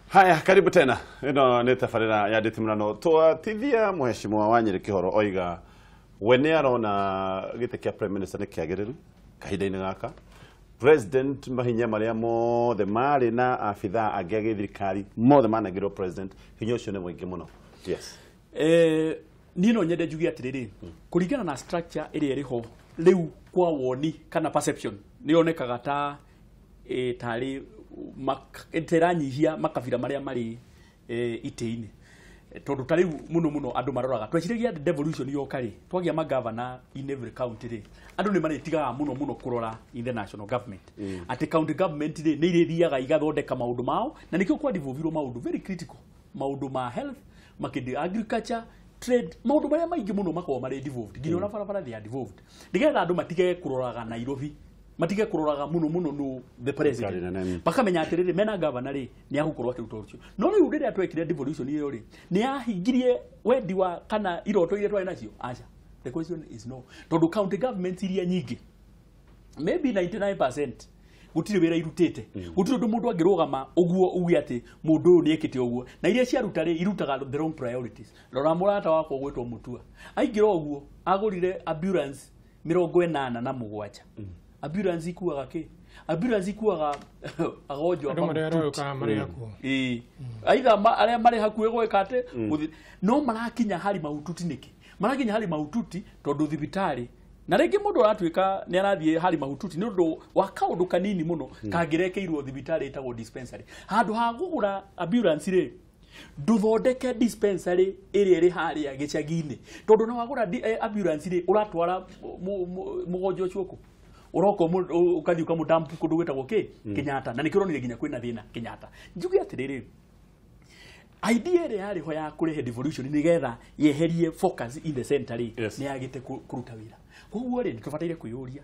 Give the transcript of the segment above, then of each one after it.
Haya, karibu tena. Ĩno nĩ tabarĩra ya Ndĩtimũrano. Twatithia Mheshimiwa Wanyĩrĩ Kĩhoro oiga we nĩ arona gĩtĩ kĩa Prime Minister nĩ kĩagĩrĩru kahinda-inĩ gaka. President mahinya marĩa mothe marĩ na abithaa angĩ a gĩthirikari mothe manengerwo president, hinya ũcio nĩ mũingĩ mũno. Yes. Niĩ no nyende njuge atĩrĩrĩ, kũringana na structure ĩrĩa ĩrĩ ho rĩu, kwa woni kana perception, nĩ yonekaga ta tarĩ ĩranyihia makabira marĩa marĩ itĩ-inĩ, tondũ ta rĩu mũno mũno andũ maroraga tweciragia devolution yoka rĩ, twagĩa magavana in every county rĩ, andũ nĩ marĩtigaga mũno mũno kũrora in the national government, atĩ county government rĩ nĩ irĩthiaga igathondeka maũndũ mao, na nĩkĩo kwa-devolvirwo maũndũ very critical, maũndũ ma health, makĩndĩ agriculture, trade, maũndũ marĩa maingĩ mũno makoragwo marĩ devolved, nginya ona barabara they are devolved, nĩgetha andũ matige kũroraga Nairobi, matige kũroraga mũno mũno no the president, nene. Bakamenya atĩrĩrĩ, mena governor rĩ, nĩ agũkorwo akĩruta ũcio. No rĩu rĩrĩa twekire devolution ĩyo rĩ, nĩ yahingirie wendi wa kana iroto iria twarĩ nacio? Aca, the question is no, tondũ county governments iria nyingĩ, maybe 99%, gũtirĩ wĩra irutĩte, gũtirĩ ũndũ mũndũ angĩrũgama ũguo uge atĩ mũndũ ũyũ nĩ ekĩte ũguo, na iria ciaruta rĩ, irutaga the wrong priorities. Rora mũrata wakwa gwĩtwo Mutua, aingĩra ũguo agũrire ambulance 87. Ambulance ikuaga kĩ? Ambulance ikuaga agonjwa andũ marĩa mahututi. aroyũkaga marĩ hakuo. Ĩĩ, aitha arĩa marĩ hakuhĩ gwĩka atĩ no marakinya hari mahututi nĩkĩ? Marakinya hari mahututi tondũ thibitarĩ, na rĩngĩ mũndũ aratuĩka nĩ arathiĩ hari mahututi nĩ ũndũ wa kaũndũ kanini mũno kangĩrekeirwo thibitarĩ ĩtagwo dispensary. Handũ ha kũgũra ambulance rĩ, ndũthondeke dispensary ĩrĩa ĩrĩ harĩa gĩcagi-inĩ, tondũ na wagũra ambulance rĩ, ũratwara mũgonjwa ũcio kũ? Ũroka ũkathiĩ ũkamũdump kũndũ gwĩtagwo kĩ? Kenyatta. Na nĩkĩo ũronire nginya kwĩna thĩna Kenyatta. Njuge atĩrĩrĩ, idea ĩrĩa yarĩ ho ya kũrehe devolution nĩgetha yeherie focus in the center rĩ, nĩ yagĩte kũruta wĩra. Koguo rĩ, nĩ tũbataire kwĩyũria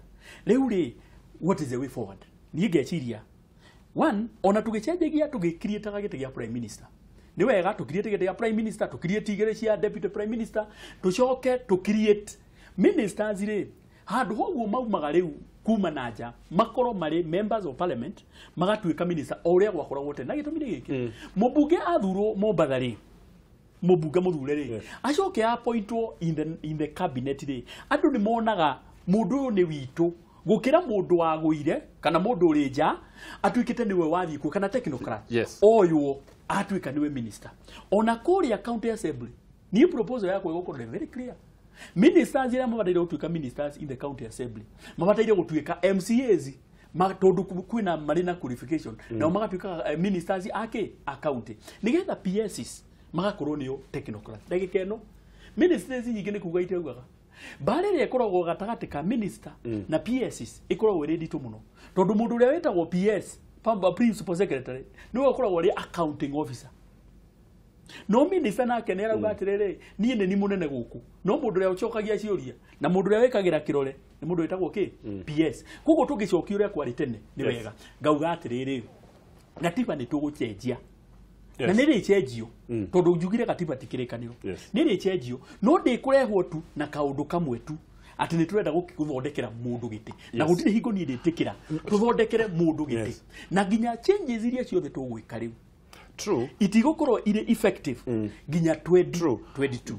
rĩu rĩ, what is the way forward? Niĩ ngeciria, one, ona tũgĩcenjagia tũgĩcreataga gĩtĩ gĩa prime minister, nĩ wega tũcreate gĩtĩ gĩa prime minister, tũcreate igĩrĩ cia deputy prime minister, tũcoke tũcreate ministers rĩ, handũ hoguo maumaga rĩu kuma na nja, makorwo marĩ members of parliament, magatuĩka minister o ũrĩa gwakoragwo tene. Na gĩtũmi nĩ gĩkĩ, mũmbunge athurwo Mombatha rĩ, mũmbunge mũthure rĩ, acoke appointwo in the cabinet rĩ, andũ nĩ monaga mũndũ ũyũ nĩ witũ gũkĩra mũndũ wagũire kana mũndũ ũrĩ nja atuĩkĩte nĩwe wathiĩ kuo kana technocrat oywo atuĩka nĩwe minister. Ona kũrĩa county assembly, niĩ proposal yakwa ĩgũkorwo nĩ very clear: ministers arĩa mabataire gũtuĩka ministers in the county assembly mabataire gũtuĩka MCAs, tondũ kwĩna marĩ na qualification, nao magatuĩka ministers ake a county, nĩgetha PSs magakorwo nĩo technocrat. Ndagĩka ĩno ministers nyingĩ nĩ kuga itaugaga. Mbara ĩrĩa ĩkoragwo gatagatĩ ka minister na PSs ĩkoragwo ĩrĩ nditũ mũno, tondũ mũndũ ũrĩa wĩtagwo PS, principal secretary, nĩwe ũkoragwo arĩ accounting officer, no minister nake nĩ arauga atĩrĩrĩ, niĩ nĩ ni mũnene gũkũ. No mũndũ ũrĩa ũcokagia ciũria na mũndũ ũrĩa wĩkagĩra kĩrore nĩ mũndũ wĩtagwo kĩ? PS. Koguo tũngĩcokia ũrĩa kwarĩ tene nĩ wega. Ngauga atĩrĩrĩ, gatiba nĩ tũgũcenjia na nĩ rĩcenjio, tondũ njugire gatiba ti kĩrĩkanĩro. Nĩ rĩcenjio, no ndĩkũrehwo tu na kaũndũ kamwe tu atĩ nĩ tũrenda gũthondekera mũndũ gĩtĩ, na gũtirĩ hingo niĩ ndĩtĩkĩra tũthondekere mũndũ gĩtĩ, na nginya changes iria ciothe tũgwĩka rĩu itigũkorwo irĩ effective nginya 2022.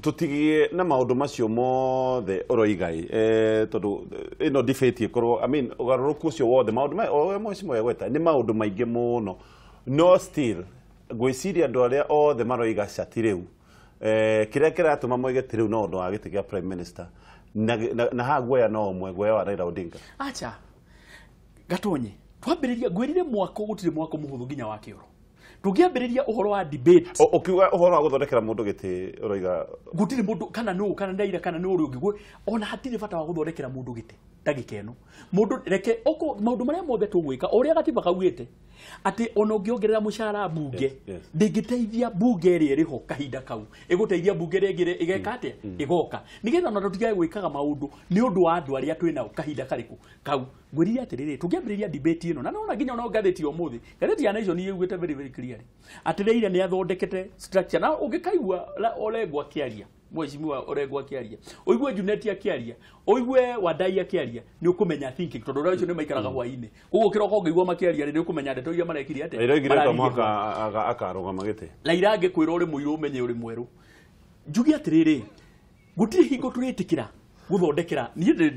Tũtigie na maũndũ macio mothe ũroiga ĩ, tondũ ĩno debate ĩkorwo, I mean, ũgarũrũku ũcio wothe, maũndũ o ũrĩa mheshimiwa egweta nĩ maũndũ maingĩ mũno, no still ngwĩciria andũ arĩa othe maroiga cati rĩu, kĩrĩa kĩratũma moige ti rĩu no ũndũ wa gĩtĩ kĩa prime minister, na haha guoya no ũmwe, guoya wa Raila Odinga. Acha gatonye twambĩrĩria, ngwĩrire mwako gũtirĩ mwako mũhũthũ nginya wa kĩoro tũngĩambĩrĩria ũhoro wa debate. Ũkiuga ũhoro wa gũthondekera mũndũ gĩtĩ ũroiga Gũtirĩ mũndũ, kana nũ, kana Raila, kana nũ ũrĩa ũngĩ, ona hatirĩ bata wa gũthondekera mũndũ gĩtĩ ndagĩka ĩno. Mũndũ reke oko maũndũ marĩa mothe tũgwĩka, o ũrĩa gatiba kaugĩte atĩ ona ũngĩongerera mũcara mbunge, ndĩngĩteithia mbunge ĩrĩa ĩrĩ ho kahinda kau, ĩgũteithia mbunge ĩrĩa ĩngĩ ĩgeka atĩa ĩgoka, nĩgetha ona tũtigage gwĩkaga maũndũ nĩ ũndũ wa andũ arĩa twĩ nao kahinda karĩkũ kau. Ngwĩrire atĩrĩrĩ, tũngĩambĩrĩria debate ĩno, na nona nginya ona ngathĩti ya ũmũthĩ, ngathĩti ya Nation yugĩte very very clearly atĩ Raila nĩ athondekete structure, na ũngĩkaigua Orengo akĩaria. Mheshimiwa Orengo akĩaria, ũigue Junet akĩaria, ũigue Wadai akĩaria, nĩ ũkũmenya thinking tondũ ũrĩa ũcio nĩ maikaraga hwainĩ. Koguo kĩroko ũngĩigua makĩaria nĩ ũkũmenya ndeto iria marekire atĩa. Raila oigire to Mararirie. Mũhaka akarũgama gĩtĩ. Raila angĩkwĩra ũrĩ mũirũ ũmenye ũrĩ mwerũ. Njuge atĩrĩrĩ, gũtirĩ hingo tũrĩtĩkĩra gũthondekera niĩ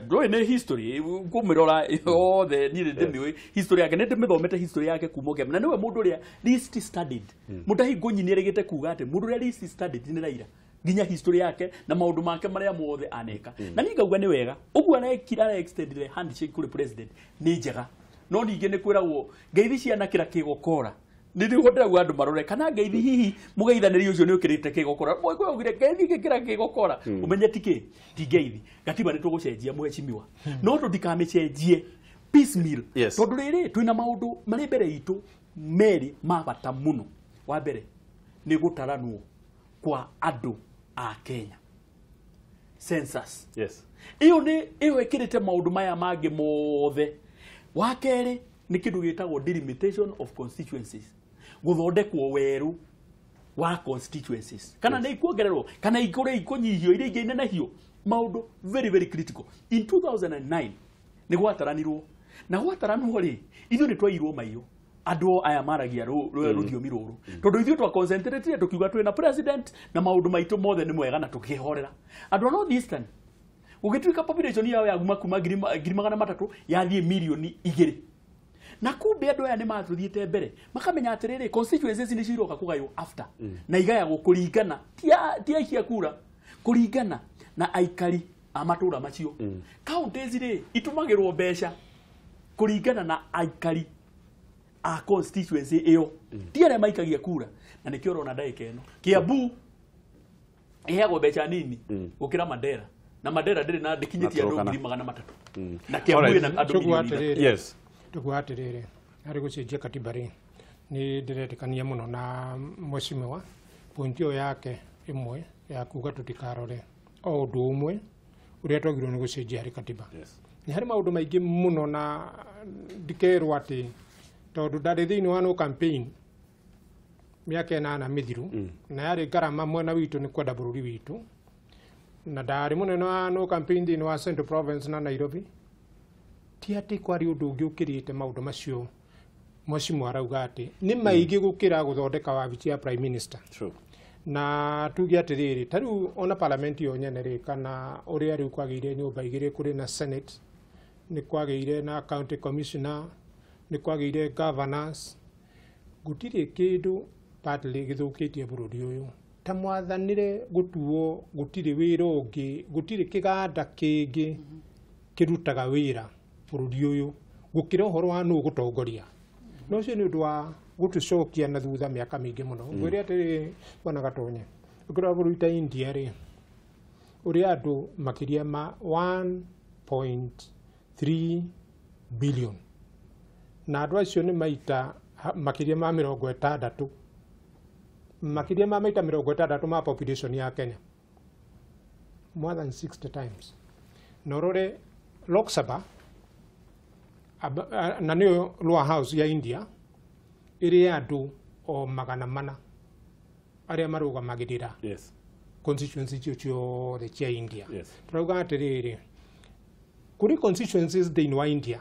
ndũĩ nĩ history kũmĩrora yothe niĩ nĩ ndĩmĩũĩ history yake, nĩ ndĩmĩthomete history yake kuma ũkĩambia, na nĩwe mũndũ ũrĩa least studied. Mũtahi Ngunyi nĩ erĩgĩte kuga atĩ mũndũ ũrĩa least studied nĩ Raila, nginya history yake na maũndũ make marĩa mothe aneka. Na niĩ ngauga nĩ wega ũguo arekire, ara extended handshake kũrĩ president nĩ njega, no ningĩ nĩ kwĩragwo ngeithi cianakĩra kĩgokora. Nĩ nĩguo ndĩrauga andũ marore kana ngeithi hihi mũgeithanĩri ũcio nĩ ũkĩrĩte kĩgokora. Mũgĩkũyũ augire ngeithi ĩngĩkĩra kĩgokora ũmenye ti kĩ ti ngeithi. Gatiba nĩ tũgũcenjia mheshimiwa, no tũtikamĩcenjie piecemeal. Yes. Tondũ rĩrĩ twĩna maũndũ marĩ mbere itũ merĩ ma bata mũno. Wa mbere nĩ gũtaranwo kwa andũ a Kenya, census. Yes. Ĩyo nĩ ĩyo ĩkĩrĩte maũndũ maya mangĩ mothe. Wa kerĩ nĩ kĩndũ gĩtagwo delimitation of constituencies, gũthondekwo werũ wa constituencies, kana nĩ ikuongererwo kana ikũrĩ ikũnyihio iria ingĩ inenehio. Maũndũ very very critical. In 2009 nĩ gwataranirwo, na gwataranwo rĩ, ithuĩ nĩ twairwo maiyo andũ aya maragia rũthiomi rũrũ, tondũ ithuĩ twa concentrate tũkiuga twĩna president na maũndũ maitũ mothe nĩ mwega na tũkĩhorera. Andũ a North Eastern gũgĩtuĩka population yao yaguma kuma 300,000 yathiĩ 2 mirioni, na kumbe andũ aya nĩ matũthiĩte mbere makamenya atĩrĩrĩ, constituencies nĩcio iroka kũgaywo after na igayagwo kũringana ti aikia kura, kũringana na aikari a matũra macio. Counties rĩ itumagĩrwo mbeca kũringana na aikari a constituency ĩyo, ti arĩa maikagia kura. Na nĩkĩo ũrona ndagĩka ĩno Kiambu ĩheagwo mbeca nini gũkĩra Mandera, na Mandera ndĩrĩ na ndĩkinyĩtie andũ Turkana. 300,000, na Kiambu Alright. ĩna andũ Tũguo 3 mirioni. atĩrĩrĩ. Yes. Tũguo atĩrĩrĩ, harĩ gũcenjia katiba rĩ, nĩ ndĩretĩkania mũno na mheshimiwa point ĩyo yake ĩmwe ya kuga tũtikarore o ũndũ ũmwe ũrĩa twagĩrĩirwo nĩ gũcenjia harĩ katiba. Yes. Nĩ harĩ maũndũ maingĩ mũno, na ndikerwo atĩ tondũ ndarĩ thĩinĩ wa no campaign mĩaka 8 mĩthiru, na yarĩ ngarama mwena witũ nĩ kwenda bũrũri witũ, na ndarĩ mũnene wa no campaign thĩinĩ wa Central Province na Nairobi. Ti atĩ kwarĩ ũndũ ũngĩ ũkĩrĩte maũndũ macio mheshimiwa arauga atĩ nĩ maingĩ gũkĩra gũthondeka wabici ya prime minister. True. Na tuge atĩrĩrĩ, ta rĩu ona parliament yo nyene rĩ, kana ũrĩa rĩu kwagĩire nyũmba igĩrĩ, kũrĩ na senate, nĩ kwagĩire na county commissioner, nĩ kwagĩire governors, gũtirĩ kĩndũ partly gĩthũkĩtie bũrũri ũyũ ta mwathanĩre gũtuo. Gũtirĩ wĩra ũngĩ, gũtirĩ kĩganda kĩngĩ kĩrutaga wĩra bũrũri ũyũ gũkĩra ũhoro wa nũ gũtongoria. No ũcio nĩ ũndũ wa gũtũcokia na thutha mĩaka mĩingĩ mũno. Ngwĩre atĩrĩ, bwana Gatonye, ũkĩrora bũrũri ta India rĩ, ũrĩa andũ makĩria ma 1.3 billion, na andũ acio nĩ maita makĩria ma 60, makĩria ma maita 60 ma population ya Kenya, more than 60 times. Na ũrore Lok Sabha na nĩyo lower house ya India, ĩrĩ andũ o 400 arĩa marũgamagĩrĩra constituency icio ciothe cia India. Turauga atĩrĩrĩ, kũrĩ constituencies thĩinĩ wa India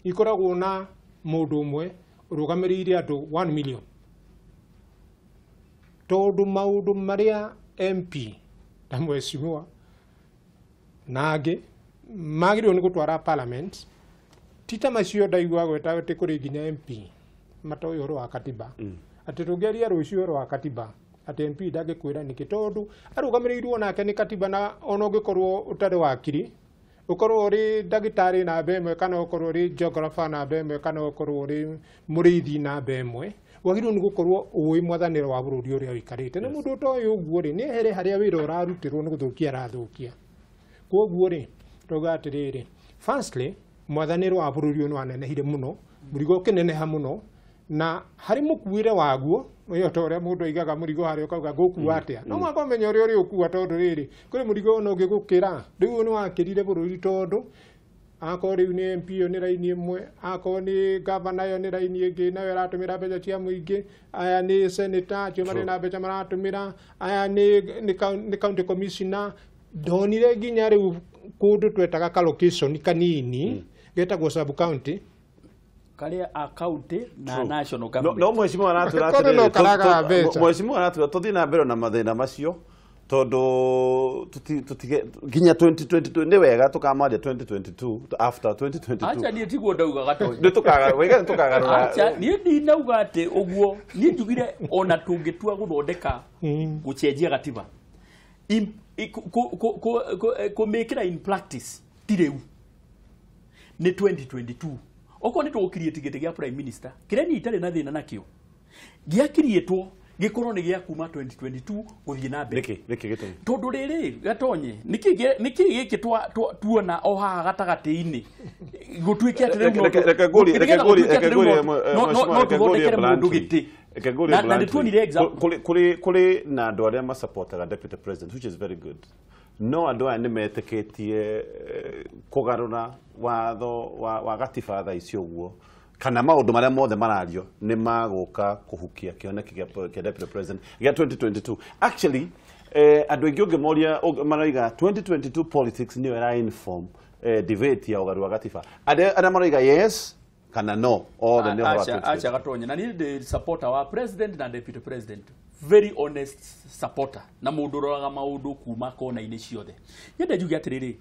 ikoragwo na mũndũ ũmwe ũrũgamĩrĩire andũ 1 million, tondũ maũndũ marĩa MP na mheshimiwa na angĩ magĩrĩirwo nĩ gũtwara parliament ti ta macio. Ndaigua gweta atĩ kũrĩ nginya MP matoĩ ũhoro wa katiba, atĩ tũngĩaria rũciũ ũhoro wa katiba atĩ MP ndangĩkwĩra nĩkĩ, tondũ arũgamĩrĩirwo nake nĩ katiba. Na ona ũngĩkorwo ũtarĩ wakiri, ũkorwo ũrĩ ndagĩtarĩ namba ĩmwe, kana ũkorwo ũrĩ geographer namba ĩmwe, kana ũkorwo ũrĩ mũrĩithi namba ĩmwe, wagĩrĩirwo nĩ gũkorwo ũĩ mwathanĩre wa bũrũri ũrĩa ũikarĩte. Na mũndũ ũtoĩ ũguo rĩ, nĩ ehere harĩa wĩra ũrarutĩrwo, nĩ gũthũkia arathũkia. Koguo rĩ, tauga atĩrĩrĩ, firstly mwathanĩre wa bũrũri ũyũ nĩ wanenehire mũno, mũrigo ũkĩneneha mũno, na harĩ mũkuĩre waguo ĩyo ta ũrĩa mũndũ aigaga mũrigo harĩa ũkauga ngũkua atĩa, no mũhaka ũmenye ũrĩa ũrĩ ũkua, tondũ rĩrĩ kũrĩ mũrigo ona ũngĩgũkĩra. Rĩu ũyũ nĩ wakĩrire bũrũri tondũ Akorwo rĩu nĩ MP ĩyo nĩ raini ĩmwe, akorwo nĩ gavana ĩyo nĩ raini ĩngĩ, nayo ĩratũmĩra mbeca cia mũingĩ, aya nĩ senator acio marĩ na mbeca maratũmĩra, aya nĩ county commissioner. Ndonire nginya rĩu kũndũ twetaga ka location kanini getagwo sub county karia a county na national government. No mheshimiwa aratwĩra Tondũ no karagaga mbeca. Mheshimiwa aratwĩra tũthiĩ na mbere na mathĩna macio tondu tutige nginya 2022 nĩ wega tũkamaria 2022 after 2022. Acha niĩ tiguo ndauga Gatonye. Nĩ tũkaga wega tũkagarũra. Acha niĩ ndinauga atĩ ũguo, niĩ njugire ona tũngĩtua gũthondeka gũcenjia gatiba kũmĩkĩra in practice ti rĩu nĩ 2022. Okorwo nĩ tũgũkirie gĩtĩ gĩa prime minister kĩrĩa niĩ itarĩ na thĩna nakĩo gĩakiriĩtwo gĩkorwo nĩ gĩa kuma 2022 gũthiĩ na mbere. Nĩkĩ gĩtũmi? Tondũ rĩrĩ Gatonye, nĩkĩ gĩkĩ tuona o haha gatagatĩ-inĩ gũtuĩke atĩ rĩu no tũthondekere mũndũ gĩtĩ. Na nĩ tuonire example kũrĩ na andũ arĩa masupportaga deputy president, which is very good. No andũ aya nĩ metĩkĩtie kũgarũra watho wa gatiba thaa ici ũguo kana maũndũ marĩa mothe marario nĩ magũka kũhukia kĩoneki kĩa deputy president gĩa 2022. Actually andũ aingĩ ũngĩmoria maroiga 2022 politics nĩyo ĩra inform debate ya ũgarũra gatiba. Arĩa maroiga yes kana no othe nĩ ũhoro wa 2022. Acha Gatonye, na niĩ ndĩ supporter wa president na deputy president, very honest supporter na mũndũ ũroraga maũndũ kuma kona-inĩ ciothe. Nyende njuge atĩrĩrĩ,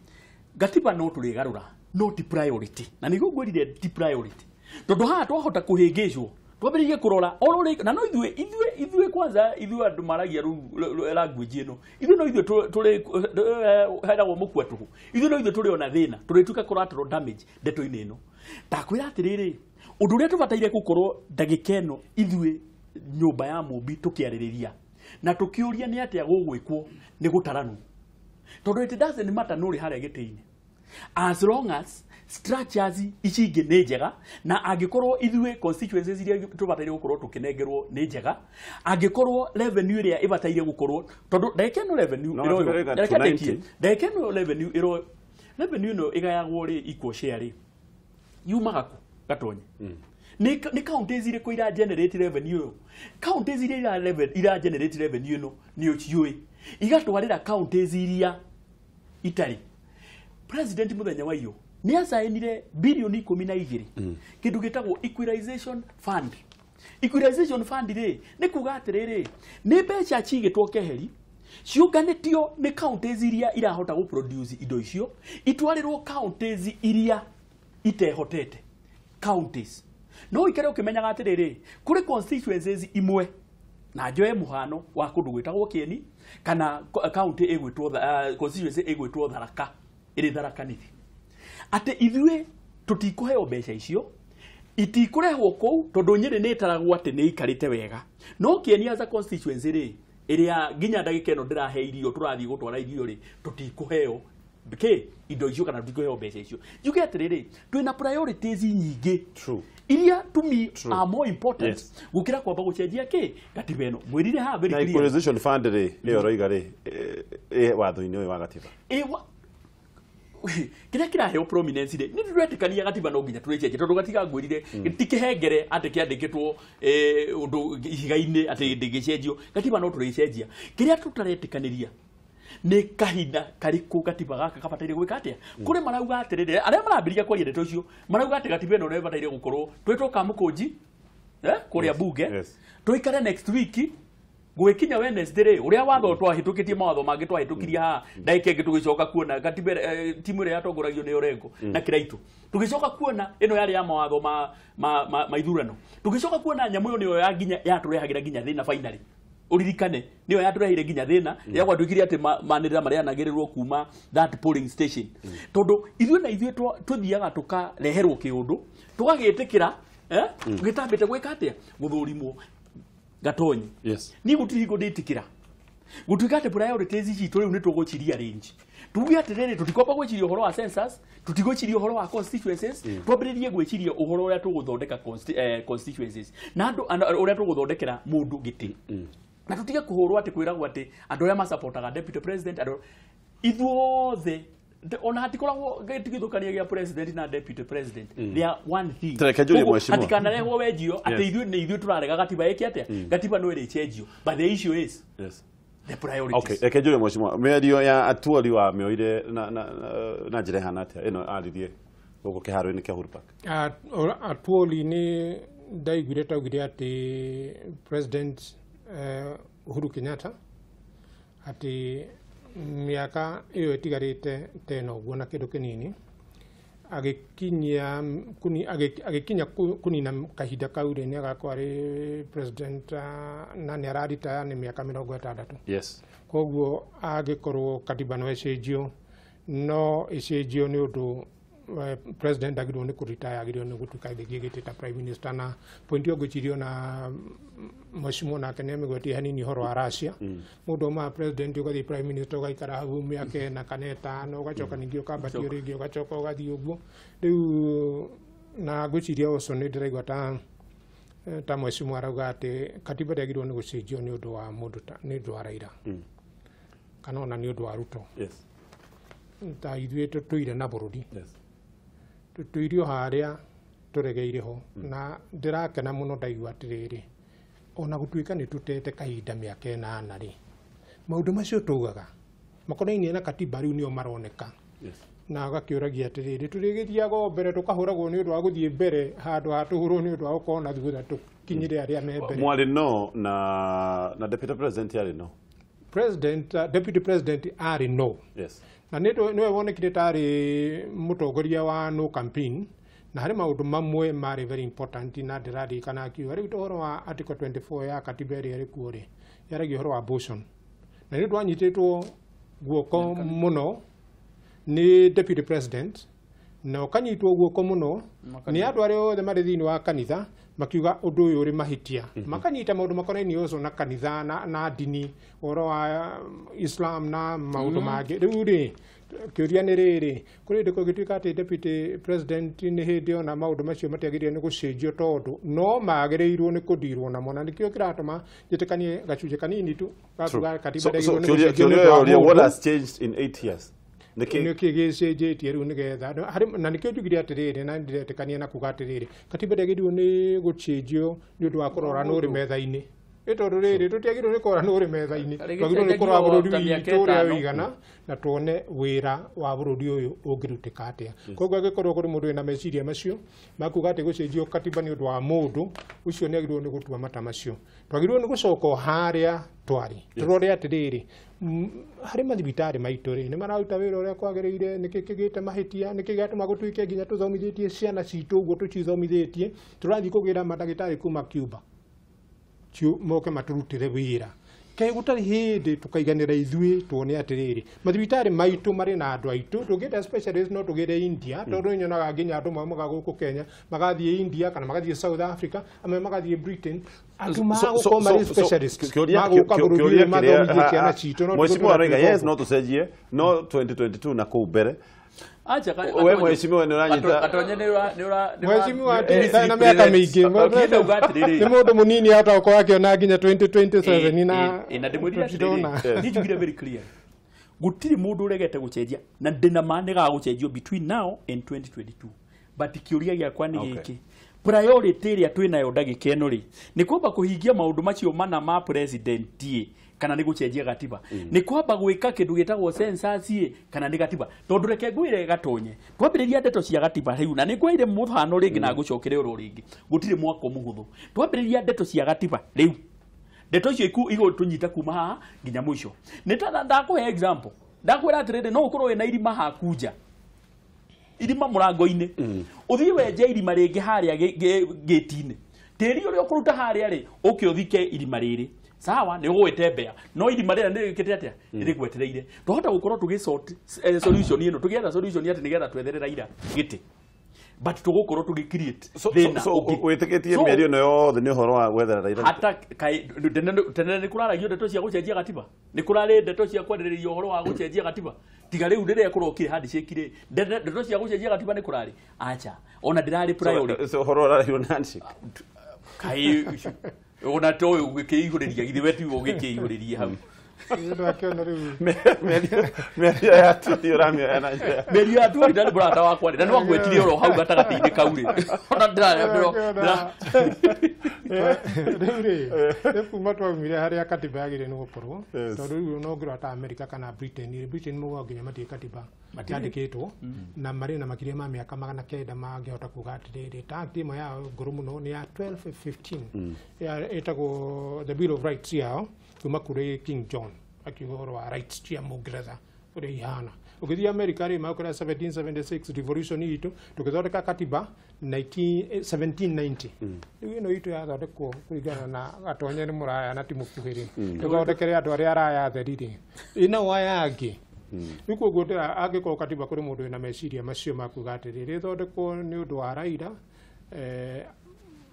gatiba no tũrĩgarũra no ti priority, na nĩguo ngwĩrire ti priority tondũ haha twahota kũhĩngĩcwo twambĩrĩrie kũrora oro na no ithuĩ kwanza ithuĩ andũ maragia rĩu language ĩno, ithuĩ no ithuĩ tũrĩ heragwo mũkua tũhũ, ithuĩ no ithuĩ tũrĩ ona thĩna tũrĩtuĩka collateral damage ndeto-inĩ ĩno. Ndakwĩra atĩrĩrĩ, ũndũ ũrĩa tũbataire gũkorwo ndagĩka ĩno ithuĩ nyũmba ya Mũmbi tũkĩarĩrĩria na tũkĩũria nĩ atĩa gũgwĩkwo nĩ gũtaranwo, tondũ it doesn't matter nũ ũrĩ harĩa gĩtĩ-inĩ as long as structures ici ingĩ nĩ njega, na angĩkorwo ithuĩ constituencies iria tũbataire gũkorwo tũkĩnengerwo nĩ njega, angĩkorwo revenue ĩrĩa ĩbataire gũkorwo, tondũ ndagĩka ĩno revenue ĩroywo, ndagĩka ĩno revenue ĩroywo, revenue ĩno ĩgayagwo rĩ equal share rĩ yumaga kũ Gatonye? Nĩ counties irĩkũ ira generate revenue ĩyo? Counties iria ira generate revenue ĩno nĩ ũciũĩ, igatwarĩra counties iria itarĩ. President mũthenya wa iyo nĩ acainire bilioni 12 kĩndũ gĩtagwo equalization fund. Equalization fund rĩ nĩ kuga atĩrĩrĩ, nĩ mbeca cigĩtwo keheri ciũnganĩtio nĩ counties iria irahota gũ produce indo icio itwarĩrwo counties iria itehotete counties. No ikare ũkĩmenyaga atĩrĩrĩ, kũrĩ constituencies imwe, na njoe mũhano wa kũndũ gwĩtagwo Kieni kana county ĩgwĩtwo constituency ĩgwĩtwo Tharaka ĩrĩ Tharaka Nithi, atĩ ithuĩ tũtikũheo mbeca icio, itikũrehwo kũu tondũ Nyĩrĩ nĩ ĩtaragwo atĩ nĩ ĩikarĩte wega. No Kieni as a constituency rĩ, ĩrĩa nginya ndagĩka ĩno ndĩrahe irio, tũrathiĩ gũtwara irio rĩ, tũtikũheo kĩ indo icio kana tũtikũheo mbeca icio. Njuge atĩrĩrĩ, twĩna priorities nyingĩ iria to me are more important gũkĩra kwamba gũcenjia kĩ gatiba ĩno. Mwĩrire haha very clear. Na equalization fund rĩ ĩyo ũroiga rĩ ĩ watho-inĩ ũyũ wa gatiba kĩrĩa kĩraheo prominence rĩ, nĩ tũretĩkania gatiba no nginya tũrĩcenjie tondũ gatiga ngwĩrire ti kĩhengere atĩ kĩandĩkĩtwo ũndũ ihiga-inĩ atĩ ndĩngĩcenjio. Gatiba no tũrĩcenjia. Kĩrĩa tũtaretĩkanĩria nĩ kahinda karĩkũ gatiba gaka kabataire gwĩka atĩa. Kũrĩ marauga atĩrĩrĩ, arĩa marambĩrĩria kwaria ndeto icio marauga atĩ gatiba ĩno nĩ ĩbataire gũkorwo twĩtwo Kamũkũnji kũrĩa bunge, tũikare next week gwĩkinya Wednesday rĩ, ũrĩa watho twahĩtũkĩtie mawatho mangĩ twahĩtũkirie haha ndagĩka ĩngĩ tũgĩcoka kuona gatiba timu ĩrĩa yatongoragio nĩ Orengo na Kĩraitũ, tũgĩcoka kuona ĩno yarĩ ya mawatho ma ithurano, tũgĩcoka kuona nyamũ ĩyo nĩyo ya nginya yatũrehagĩra nginya thĩna finally. Ũririkane nĩyo yatũreheire nginya thĩna ya gwatuĩkire atĩ manĩrĩra marĩa yanagĩrĩrwo kuma that polling station, tondũ ithuĩ na ithuĩ tũthiaga tũkareherwo kĩũndũ tũgagĩtĩkĩra gĩtambĩte gwĩka atĩa gũthũrimwo. Gatonye, niĩ gũtirĩ hingo ndĩtĩkĩra gũtuĩka atĩ priorities citũ rĩu nĩ tũgũciria range, tuge atĩrĩrĩ tũtikwamba gwĩciria ũhoro wa census, tũtigwĩciria ũhoro wa constituencies, twambĩrĩrie gwĩciria ũhoro ũrĩa tũgũthondeka constituencies na andũ ũrĩa tũgũthondekera mũndũ gĩtĩ, na tũtige kũhũrwo atĩ kwĩragwo atĩ andũ arĩa masapotaga deputy president, andũ ithuothe Ona hatikoragwo gĩtigithũkania gĩa president na deputy president. They are one thing. Hatikanarehwo wenjio atĩ ithuĩ nĩ ithuĩ tũrarega gatiba ĩke atĩa. Gatiba no ĩrĩcenjio. But the issue is the priorities. Okay, reke njũrie mheshimiwa, mĩario ya Atuoli wa mĩoire na njĩra ĩhana atĩa ĩno aririe gũkũ kĩharo-inĩ kĩa Uhuru Park? Atuoli nĩ ndaiguire taugire atĩ President Uhuru Kenyatta atĩ mĩaka ĩyo ĩtigarĩte tena ũguo na kĩndũ kĩnini agĩkinya kũnina kahinda kau rĩ nĩ agakorwo arĩ president na nĩ araritaya nĩ mĩaka 60. Yes. Koguo angĩkorwo katiba no ĩcenjio no ĩcenjio nĩ ũndũ president agĩrĩirwo nĩ kũritaya, agĩrĩirwo nĩ gũtuĩka rĩngĩ gĩtĩ ta prime minister. Na point ĩyo ngwĩciria ona mheshimiwa nake nĩ amĩgwetie hanini ũhoro wa Russia. Mũndũ aumaga president ũgathiĩ prime minister ũgaikara hau mĩaka 4 kana 5 ũgacoka ningĩ ũkambatio rĩngĩ ũgacoka ũgathiĩ ũguo. Rĩu na ngwĩciria ũcio nĩ ndĩraigua ta mheshimiwa arauga atĩ katiba ndĩagĩrĩirwo nĩ gũcenjio nĩ ũndũ wa mũndũ nĩ ũndũ wa Raila kana ona nĩ ũndũ wa Ruto. Yes. Ta ithuĩ tũtũire na bũrũri. Yes. Tũtũire o harĩa tũregeire ho na ndĩrakena mũno ndaigua atĩrĩrĩ ona gũtuĩka nĩ tũtete kahinda mĩaka 8 rĩ maũndũ macio tugaga makonainie na katiba rĩu nĩo maroneka. Yes. Na agakĩũragia atĩrĩrĩ tũrĩgĩthiaga o mbere tũkahũragwo nĩ ũndũ wa gũthiĩ mbere handũ ha tũhũrwo nĩ ũndũ wa gũkorwo na thutha tũkinyĩre arĩa me mbere. Mwarĩ no na deputy president arĩ no. President deputy president arĩ no. Yes. Na nĩwe wonekire tarĩ mũtongoria wa no campaign na harĩ maũndũ mamwe marĩ very important na ndĩraririkana akiuga rĩu ũhoro wa article 24 ya katiba ĩrĩa ĩrĩ kuo rĩ yaragia ũhoro wa abortion na nĩ ũndũ wanyitĩtwo guoko mũno nĩ deputy president na ũkanyitwo guoko mũno nĩ andũ arĩa othe marĩ thĩinĩ wa kanitha makiuga ũndũ ũyũ ũrĩ mahĩtia. Makanyita maũndũ makonainie ũcio na kanitha na ndini ũhoro wa Islam na maũndũ mangĩ. Rĩu rĩ kĩũria nĩ rĩrĩ kũrĩ hĩndĩ kũngĩtuĩka atĩ deputy president nĩ hĩndĩ ona maũndũ macio matiagĩrĩire nĩ gũcenjio tondũ no magĩrĩirwo nĩ kũndirwo namo na nĩkĩo kĩratũma njĩtĩkanie gacunjĩ kanini tu gakuga katiba ndĩagĩrĩirwo nĩ gũcenjio nĩ ũndũ wa mũndũ. What has changed in 8 years? Nĩkĩ gĩcenjetie rĩu nĩgetha na nĩkĩo njugire atĩrĩrĩ na ndĩretĩkania na kuga atĩrĩrĩ katiba ndĩagĩrĩirwo nĩ gũcenjio nĩ ũndũ wa kũrora nũ ũrĩ metha-inĩ. Ĩ tondũ rĩrĩ tũtiagĩrĩirwo nĩ kũrora nũ ũrĩ metha-inĩ, twagĩrĩirwo nĩ kũrora bũrũri witũ ũrĩa ũigana na tuone wĩra wa bũrũri ũyũ ũngĩrutĩka atĩa. Koguo angĩkorwo kũrĩ mũndũ wĩna meciria macio makuga atĩ gũcenjio katiba nĩ ũndũ wa mũndũ ũcio nĩ agĩrĩirwo nĩ gũtua mata macio. Twagĩrĩirwo nĩ gũcoka o harĩa twarĩ tũrore atĩrĩrĩ harĩ mathibitarĩ maitũ rĩ nĩ mararuta wĩra ũrĩa kwagĩrĩire, nĩkĩ kĩgĩte mahĩtia, nĩkĩ gĩatũma gũtuĩke nginya tũthomithĩtie ciana citũ ũguo tũcithomithĩtie tũrathiĩ kũgĩra mandagĩtarĩ kuma Cuba moke matũrutĩre wĩra. Kaĩ gũtarĩ hĩndĩ tũkaiganĩra ithuĩ tuone atĩrĩrĩ mathibitarĩ maitũ marĩ na andũ aitũ tũngĩenda specialist no tũgĩre India tondũ nyonaga nginya andũ maumaga gũkũ Kenya magathiĩ India kana magathiĩ South Africa amwe magathiĩ Britain andũ magũkorwo marĩ specialist magũka bũrũri ũyũ mathomithie ciana citũ no mheshimiwa aroiga yes no tũcenjie no 2022 na kũu mbere. Acha we mheshimiwa nĩ ũranyita Gatonye nĩ ũra mheshimiwa atigithana na mĩaka mĩingĩ nĩ mũndũ mũnini ahota gũkorwo akĩona nginya 2027 na na ndĩmwĩrire atĩrĩrĩ niĩ njugire very clear gũtirĩ mũndũ ũregete gũcenjia na ndĩna ma nĩ gagũcenjio between now and 2022 but kĩũria gĩakwa nĩ gĩkĩ priority ĩrĩa twĩnayo ndagĩka ĩno rĩ nĩ kwamba kũhingia maũndũ macio mana ma president kana nĩ gũcenjia gatiba nĩ kwamba gwĩka kĩndũ gĩtagwo census kana nĩ gatiba tondũ reke ngwĩre Gatonye twambĩrĩria ndeto cia gatiba rĩu na nĩ ngwĩre mũhano rĩngĩ na ngũcokere oro rĩngĩ gũtirĩ mwako mũhũthũ twambĩrĩria ndeto cia gatiba rĩu ndeto icio igũtũnyita kuma haha nginya mũico nĩ ta ndakũhe example ndakwĩra atĩrĩrĩ no ũkorwo wĩna irima haku nja irima mũrango-inĩ ũthiĩ wenje irima rĩngĩ harĩa gĩti-inĩ tĩri ũrĩa ũkũruta harĩa rĩ ũke ũthike irima rĩrĩ sawa nĩ ũgũgĩtembea no irima rĩrĩa nĩ rĩkĩte atĩa nĩ rĩgwetereire twahota gũkorwo tũgĩ sort solution ĩno tũgĩetha solution atĩ nĩgetha twethere Raila gĩtĩ but tũgũkorwo tũgĩ create thĩna ũngĩ. Wĩtĩkĩtie mĩario ĩno yothe nĩ ũhoro wa gwethera Raila hata tene nĩ kũraragio ndeto cia gũcenjia gatiba nĩ kũrarĩ ndeto cia kwarĩrĩria ũhoro wa gũcenjia gatiba tiga rĩu rĩrĩa kũrokire handshake rĩ ndeto cia gũcenjia gatiba nĩ kũrarĩ acha ona ndĩrarĩ priority. So ũhoro ũrarĩhirwo na handshake kaĩ ona to ũgĩkĩihũrĩria githĩ we tiwe ũgĩkĩihũrĩria hau Ndakĩona rĩu. Mĩario ya Atuori ũramĩoya na njĩra. Mĩario ya Atuori ndarĩ mũrata wakwa rĩ, na nĩwagwetire oro hau gatagatĩ-inĩ kau rĩ. Ona ndĩra Rĩu rĩ, nĩ kuma twaumire harĩa katiba yagĩrĩire nĩ gũkorwo, tondũ rĩu no ũngĩrora ta America kana Britain rĩ, Britain maugaga nginya matirĩ katiba yandĩkĩtwo, na marĩ na makĩria ma mĩaka 900 mangĩhota kuga atĩrĩrĩ, ta act ĩmwe yao ngũrũ mũno nĩ ya 1215 ĩtagwo the Bill of Rights yao kuma kũrĩ King John, akiuga ũhoro wa rights cia Mũngeretha ũrĩa ihana. Ũgĩthiĩ America rĩ, makũrĩa 1776 revolution itũ tũgĩthondeka katiba 1790. Rĩu ĩno itũ yathondekwo kũringana na gatonye nĩ mũraya na ti mũkuhĩ rĩ, tũthondekere andũ arĩa araya atheri rĩ, ĩnao aya angĩ. Rĩu koguo angĩkorwo katiba kũrĩ mũndũ wĩna meciria macio ma kuga atĩrĩrĩ, ĩthondekwo nĩ ũndũ wa Raila,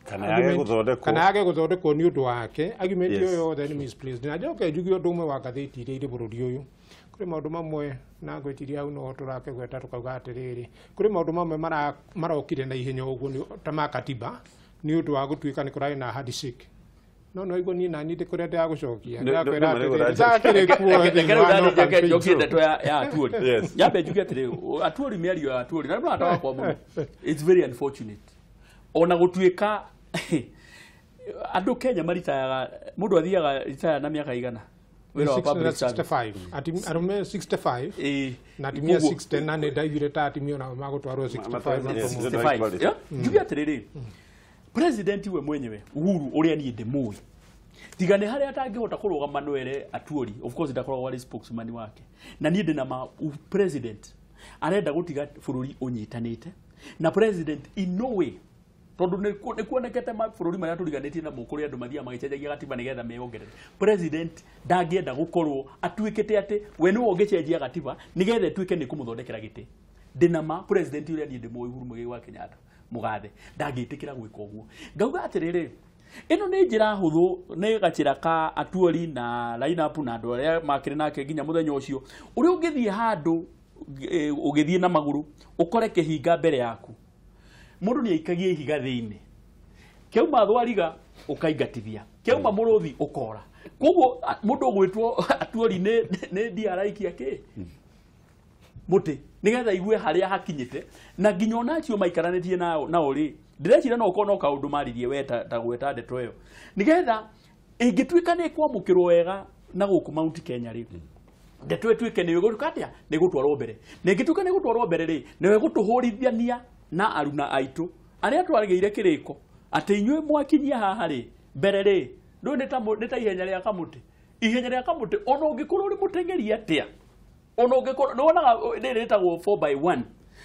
kana yage gũthondekwo, kana yage gũthondekwo nĩ ũndũ wake, argument ĩyo yothe nĩ misplaced. Na njoke njuge ũndũ ũmwe wa ngathĩti iria irĩ bũrũri ũyũ, kũrĩ maũndũ mamwe na ngwĩciria hau no tũrakĩgweta tũkauga atĩrĩrĩ, kũrĩ maũndũ mamwe marokire na ihenya ũguo ta ma katiba nĩ ũndũ wa gũtuĩka nĩ kũrarĩ na handshake. No no igua niĩ nani ndĩkũrĩa ndĩragũcokia, ndĩrakwĩra atĩrĩrĩ, ndakĩrĩ kuo thĩinĩ wa no campaign. Njokie ndeto ya Atuori. Nyambe njuge atĩrĩrĩ, Atuori, mĩario ya Atuori na mũrata wakwa mũno, it's very unfortunate. Ona gũtuĩka andũ Kenya maritayaga, mũndũ athiaga ritaya na mĩaka igana wĩra wa public service? 65. Arũme 65 na atumia 60, na nĩ ndaiguire ta atumia onao magũtwarwo 65. 65. Njuge atĩrĩrĩ, president we mwenyewe Uhuru ũrĩa niĩ ndĩmũĩ, tiga nĩ harĩa atangĩhota kũrũgama nwere Atuori, of course ndakoragwo arĩ spokesman wake, na niĩ ndĩna ma president arenda gũtiga bũrũri ũnyitanĩte, na president in no way, tondũ nĩ kuonekete mabũrũri marĩa tũriganĩtie namo kũrĩa andũ mathiaga magĩcenjagia gatiba nĩgetha meyongerere. President ndangĩenda gũkorwo atuĩkĩte atĩ we nĩwe ũngĩcenjia gatiba nĩgetha ĩtuĩke nĩ kũmũthondekera gĩtĩ. Ndĩna ma president ũrĩa niĩ ndĩmũĩ Uhuru Muigai wa Kenyatta mũgathe ndangĩtĩkĩra gwĩka ũguo. Ngauga atĩrĩrĩ, ĩno nĩ njĩra hũthũ, nĩ gacĩra ka Atuori na line-up na andũ arĩa makĩrĩ nake nginya mũthenya ũcio, ũrĩa ũngĩthiĩ handũ ũgĩthiĩ na magũrũ ũkore kĩhinga mbere yaku, mũndũ nĩ aikagia ihiga thĩinĩ, kĩauma thwariga ũkaingatithia, kĩauma mũrũthi ũkora. Koguo mũndũ ũgwĩtwo Atuori nĩ ndia araikia kĩ mũtĩ nĩgetha igue harĩa hakinyĩte, na nginya ona acio maikaranĩtie nao rĩ, ndĩreciria no ũkorwo no kaũndũ maririe we ta gweta ndeto ĩyo, nĩgetha ĩngĩtuĩka nĩ ĩkwamũkĩrwo wega na gũkũ Mount Kenya rĩ, ndeto ĩtuĩke nĩ ĩgũtuĩka atĩa, nĩ ĩgũtwarwo mbere, na ĩngĩtuĩka nĩ ĩgũtwarwo mbere rĩ, nĩwe ĩgũtũhũrithania na aruna aitũ arĩa twarĩgĩire kĩrĩko atĩ inyuĩ mwakinyia haha rĩ mbere rĩ, ndũĩ nĩ ta ihenya rĩa kamũtĩ. Ihenya rĩa kamũtĩ ona ũngĩkorwo ũrĩ mũteng'eri atĩa, ona ũngĩkorwo nĩwonaga rĩrĩ rĩtagwo 4x1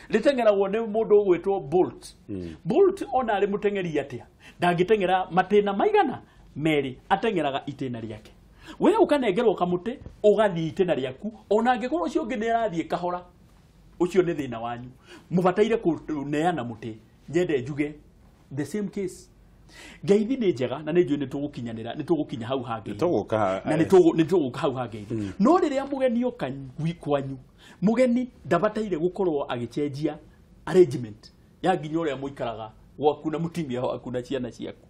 rĩteng'eragwo nĩ mũndũ ũgwĩtwo Bolt. Bolt ona arĩ mũteng'eri atĩa ndangĩteng'era matĩna maigana merĩ, ateng'eraga itĩna rĩake. We ũkanengerwo kamũtĩ ũgathiĩ itĩna rĩaku, ona angĩkorwo ũcio ũngĩ nĩ arathiĩ kahora, ũcio nĩ thĩna wanyu, mũbataire kũneana mũtĩ. Nyende njuge the same case. Ngeithi nĩ njega na nĩ njũĩ nĩ tũgũkinyanĩra, nĩ tũgũkinya hau hangĩ, na nĩ tũgũka hau hangĩ. No rĩrĩa mũgeni oka kwanyu, mũgeni ndabataire gũkorwo agĩcenjia arrangement ya nginya ũrĩa mũikaraga gwaku na mũtumia waku na ciana ciaku.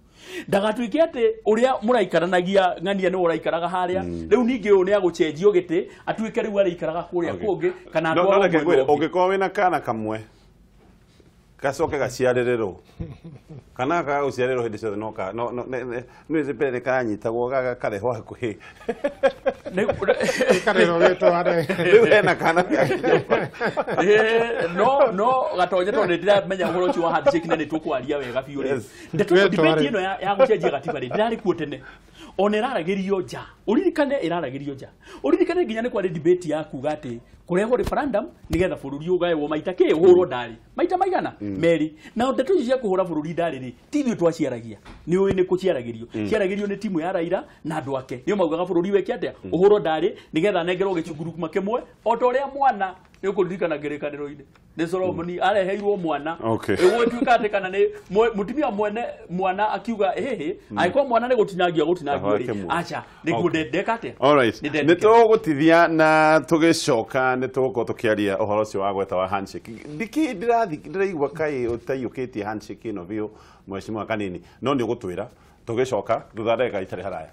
Ndagatuĩke atĩ ũrĩa mũraikaranagia ng'ania nĩwe ũraikaraga harĩa, rĩu ningĩ ũyũ nĩ agũcenjio gĩtĩ atuĩke rĩu arĩikaraga kũrĩa kũngĩ, kana atwarwo mwena ũngĩ. Ũngĩkorwo wĩna kana kamwe gacoke gaciarĩrĩrwo, kana kaga gũciarĩrwo hĩndĩ ciothe, no nĩ mbere karanyitagwo gakarehwo hakuhĩ, karehwo getware rĩu hena kana no gatonye, tondũ nĩndĩramenya ũhoro ũcio wa handshake na nĩ tũkwaria wega biũ rĩ. Ndeto debate ĩno ya gũcenjia gatiba rĩ, ndĩrarĩ kuo tene, ona ĩraragĩrio nja, ũririkane ĩraragĩrio nja, ũririkane nginya nĩ kwarĩ debate ya kuga atĩ kũrehwo referendum nĩgetha bũrũri ũgaĩrwo maita kĩ ũhũrwo ndarĩ maita maigana merĩ. Na ndeto icio cia kũhũra bũrũri ndarĩ rĩ, ti ithuĩ twaciaragia, nĩ ũĩ nĩ kũ ciaragĩrio, ciaragĩrio nĩ timu ya Raila na andũ ake, nĩo maugaga bũrũri weke atĩa, ũhũrwo ndarĩ nĩgetha anengerwo gĩcunguruma kĩmwe, o ta ũrĩa mwana nĩ ũkũririkana ngĩrĩkanĩro-inĩ nĩ Solomoni areheirwo mwana, ĩgũtuĩka atĩ kana nĩ mũtumia mwene mwana akiuga ĩhĩhĩ, angĩkorwo mwana nĩ gũtinangio agũtinangio rĩ, aca nĩguo ndeka atĩa. Alright, nĩ tũgũtithia na tũgĩcoka nĩ tũgũkorwo tũkĩaria ũhoro ũcio wa gweta wa handshake. Ndikĩ ndĩraigua kaĩ ũtaiyũkĩtie handshake ĩno biũ mheshimiwa kanini, no nĩ ũgũtwĩra tũgĩcoka thutha ndagĩka itarĩ haraya.